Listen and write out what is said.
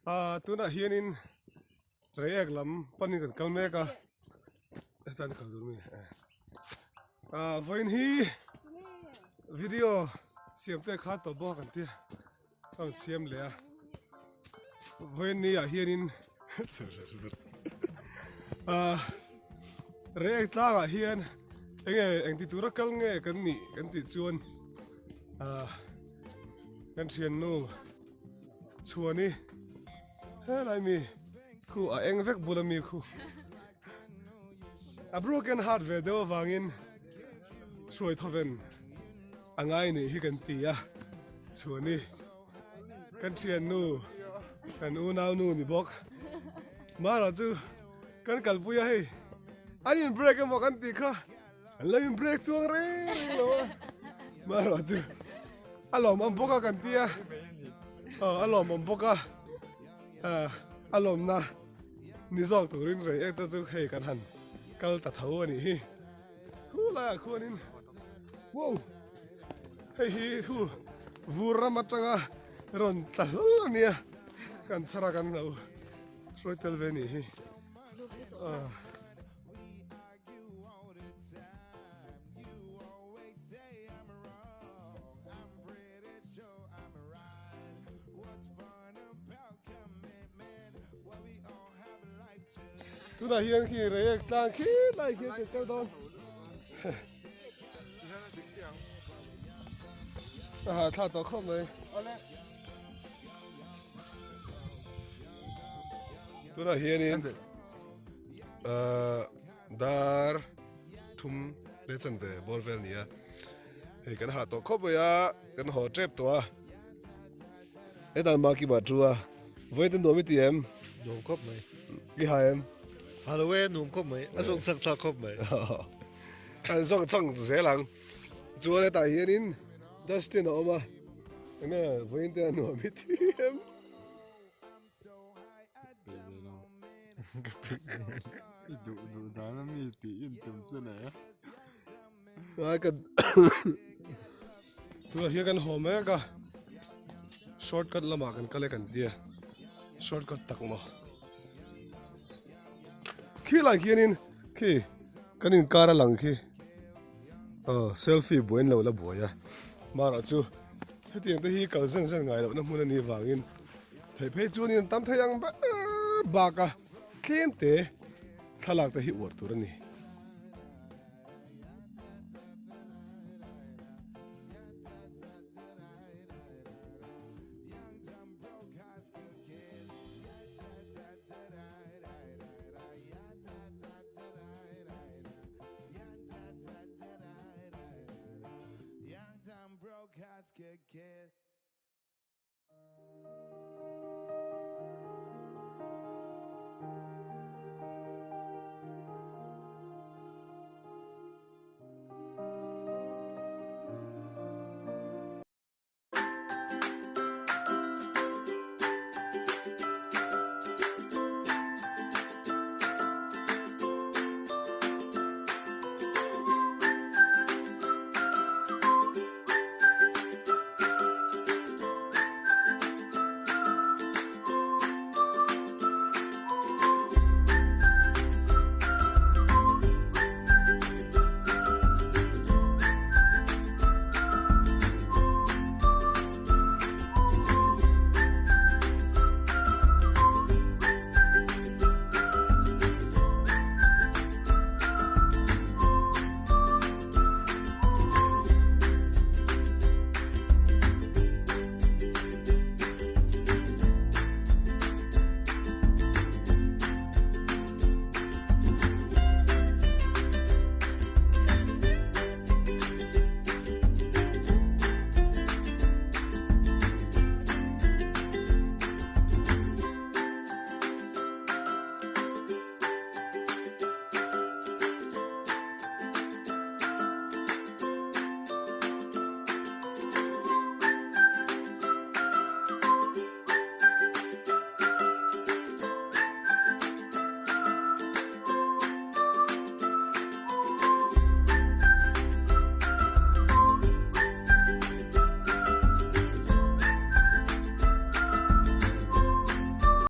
Ah tunah hianin Reiek lam panin kan kal mek a heta an kal tur mi ah vawiin hi video siam te kha tawp bawk an tia a rawn siam leh a vawiin ni ah hianin ah Reiek tlangah hian enge engti tura kal nge kan nih kan tih chuan ah kan thiannu Chhuani helai mi khu a eng vek bula mi khu a broken heart ve deuh avangin hruai thawven a ngai nih hi kan ti a Chhuani kan thiannu kan unau nu ni bawk mara chu kan kalpui a hei an in break emaw kan tih kha an lo in break chuang reng reng lo a mara chu a lawmawm bawk a kan tia aw a lawmawm bawk a ah a lawmna ni zawk turin rei ek te chu hei kan han kal ta tho a nih hi khu laiah khuanin wow hei hi hu vur ram atanga rawn tla hlawl a nia kan chhar a kan lo hruai tel ve a nih hi ah. Tunah hian khi Reiek tlang khi lai khian kan kal dawn. A hahthlak tawh khawp mai. Tunah hianin dar thum leh chanve bawr vel nia hei kan hah tawh khawp mai a kan haw tep tawh a hetah maki bah chu a vawi te nuam i ti em nuam khawp mai i ha em ha lo e nuam khawp mai a zawng chang thlak khawp mai an zawng chang zel ang chuan hetah hianin Justin a awm a enge vawiin te a nuam i ti em. I duh duh dan a mi tih in tum chu nei a. Ai ka Tunah hian kan haw mek a shortcut lamah kan kal e kan tia shortcut tak maw khi lai khianin khi kan inkar a lang khi aw selfie buain lo la buai a marawh chu hetiang te hi kal zen zen ngai lohna hmun a nih vangin Theih phei chuanin an tam thei ang ber bak a tlem te thlalak te hi uar tur a ni.